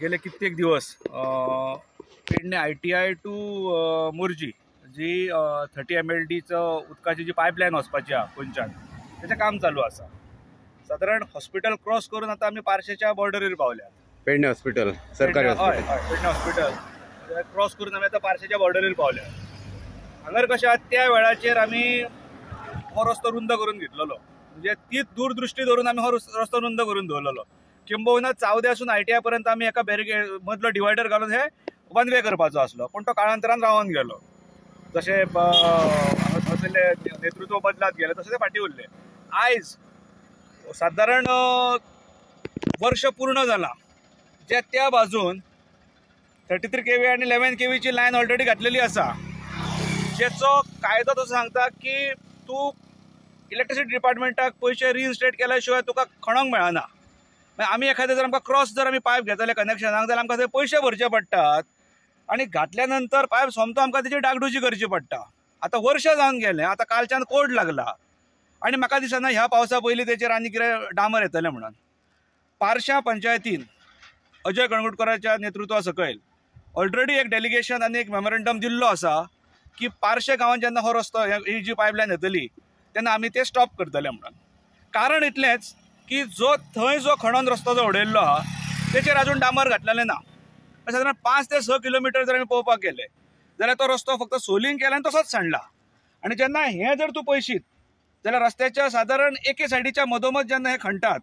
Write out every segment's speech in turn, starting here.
गेले कित्येक दिवस Pedne ITI to Morjim ji 30 MLDचो उदकाची जी पायपलायन वचपाची आहा गोंयच्यान तेचें काम चालू आसा. सादारण हॉस्पिटल क्रॉस करून आतां आमी पार्शेच्या बॉर्डरीर पावल्यात. पेडणे हॉस्पिटल, सरकारी हॉस्पिटल, हय पेडणे हॉस्पिटल क्रॉस करून आमी आतां पार्शेच्या बॉर्डरीर पावल्यात. हांगर कशें आहा, त्या वेळाचेर आमी हो रस्तो रुंद करून घेतलेलो, म्हणजे तीच दूरदृश्टी धरून आमी हो रस्तो रुंद करून दवरलेलो. किंबहुना चावद्यासून ITI पर्यंत आमी एका बॅरिकेड मदलो डिवायडर घालून हे वन वे करपाचो आसलो, पूण तो काळांतरान रावन गेलो. जशें हांगासरले नेतृत्व बदलात गेलें तशें ते फाटीं उरलें. आयज सादारण वर्ष पूर्ण जालां जे त्या बाजून 33 kV आनी 11 kVची लायन ऑलरेडी घातलेली आसा, जेचो कायदो तो सांगता की तूं इलेक्ट्रिसिटी डिपार्टमेंटाक पयशे रिइन्स्टेट केल्या शिवाय तुका खणोंक मेळना. आमी एखादें जर आमकां क्रॉस जर आमी पायप घेतले जाल्यार कनेक्शनाक जाल्यार आमकां थंय पयशे भरचे पडटात आनी घातल्या नंतर पायप सोमतो आमकां तेची डागडुजी करची पडटा. आतां वर्ष जावन गेलें, आतां कालच्यान कोड लागला आनी म्हाका दिसना ह्या पावसा पयलीं तेचेर आनी कितें डांबर येतलें म्हणून. पार्शा पंचायतीन अजय कणगुटकराच्या नेतृत्वा सकयल ऑलरेडी एक डेलिगेशन आनी एक मेमोरेंडम दिल्लो आसा की पार्शे गांवांत जेन्ना हो रस्तो ही जी पायपलायन येतली तेन्ना आमी ते स्टॉप करतले म्हणून. कारण इतलेंच की जो थंय जो खणोन रस्तो जो उडयल्लो आहा तेचेर अजून डांबर घातलेलें ना. सादारण 5 ते 6 किलोमिटर जर आमी पळोवपाक गेले जाल्यार तो रस्तो फक्त सोलिंग केला आनी तसोच सांडला. आनी जेन्ना हें जर तूं पळयशीत जाल्यार रस्त्याच्या सादारण एके सायडीच्या मदोमद जेन्ना हे खणटात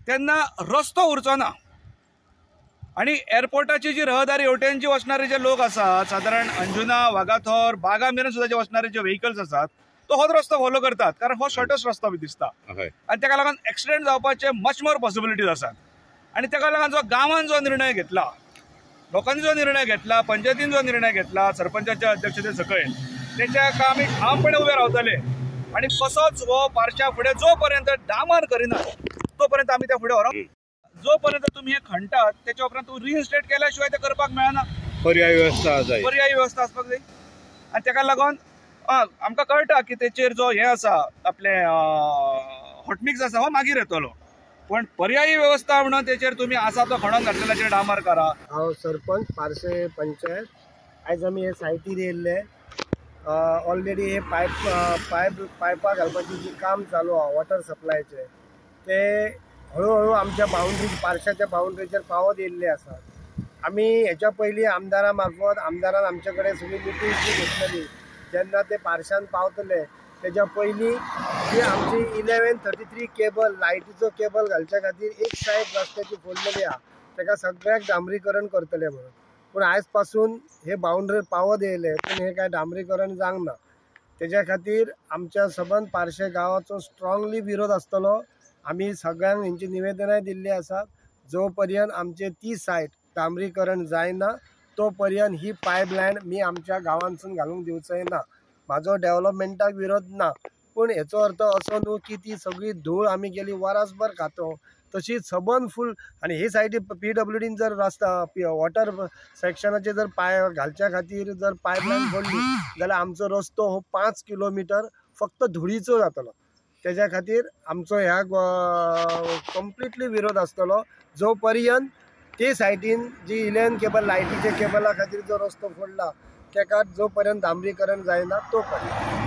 तेन्ना रस्तो उरचो ना. आनी एअरपोर्टाची जी रहदारी हेवटेन जी वचणारे जे लोक आसात, सादारण अंजुना, वागाथोर, बागा मेरेन सुद्दां जे वचणारे जे व्हेकल्स आसात तो होच रस्तो फॉलो करतात, कारण हो शॉर्टस्ट रस्तो बी दिसता आनी ताका लागून एक्सिडेंट जावपाचे मच मोर पॉसिबिलिटीज आसात. आनी ताका लागून जो गांवान जो निर्णय घेतला, लोकांनी जो निर्णय घेतला, पंचायतीन जो निर्णय घेतला सरपंचाच्या अध्यक्षते सकयल, तेच्या आमी ठामपणे उबे रावतले आनी कसोच हो पार्शा फुडें जो पर्यंत डांबर करिना तो पर्यंत आमी त्या फुडें व्हरोंक. जो पर्यंत तुमी हे खणटात तेच्या उपरांत तूं रिइन्स्टेट केल्या शिवाय तें करपाक मेळना. पर्यायी वेवस्था जाय, पर्यायी वेवस्था आसपाक जाय. आनी ताका लागून आमकां कळटा की तेचेर जो हें आसा आपलें हॉटमिक्स आसा हो मागीर येतलो, पण पर्यायी वेवस्था म्हणून तेचेर तुमी आसा तो खणोन घातलेल्याचेर डांबर करा. हांव सरपंच पार्से पंचायत. आयज आमी हे सायटीर येयल्ले. ऑलरेडी हे पायप पायपां घालपाची जी काम चालू आहा वॉटर सप्लायचें, ते हळूहळू आमच्या बाउंड्री पार्शाच्या बाउंड्रीचेर पावत येयल्ले आसात. आमी हेच्या पयलीं आमदारा मार्फत आमदारान आमचे कडेन सगळी मिटींग जी घेतलेली, जेन्ना ते पार्शान पावतले तेज्या पयलीं जी आमची 1133 केबल लायटीचो केबल घालच्या खातीर एक सायड रस्त्याची फोडलेली आहा, तेका सगळ्याक डांबरीकरण करतले म्हणून. पूण आयज पासून हे बाउंड्रीर पावत येयले पूण हे काय डांबरीकरण जावंक ना. तेज्या खातीर आमच्या सबंद पार्शे गांवाचो स्ट्रांगली विरोध आसतलो. आमी सगळ्यांक हेंची निवेदनाय दिल्ली आसात, जो पर्यंत आमचे ती सायड डांबरीकरण जायना तो पर्यंत ही पायपलायन मी आमच्या गांवांतसून घालूंक दिवचोय ना. म्हाजो डेवलपमेंटाक विरोध ना, पूण हेचो अर्थ असो न्हू की ती सगळी धूळ आमी गेली वरासभर खातो. तशीच सबंद फूल आनी हे सायडी PWDन जर रस्ता वॉटर सेक्शनाचे जर पाय घालच्या खातीर जर पायपलायन पडली जाल्यार आमचो रस्तो हो 5 किलोमिटर फक्त धुळीचो जातलो. तेज्या खातीर आमचो ह्या कंप्लिटली विरोध आसतलो. जो पर्यंत ते सायडीन जी 11 केबल लायटीच्या केबला खातीर जो रस्तो फोडला तेका जो पर्यंत डांबरीकरण जायना तो पर्यंत.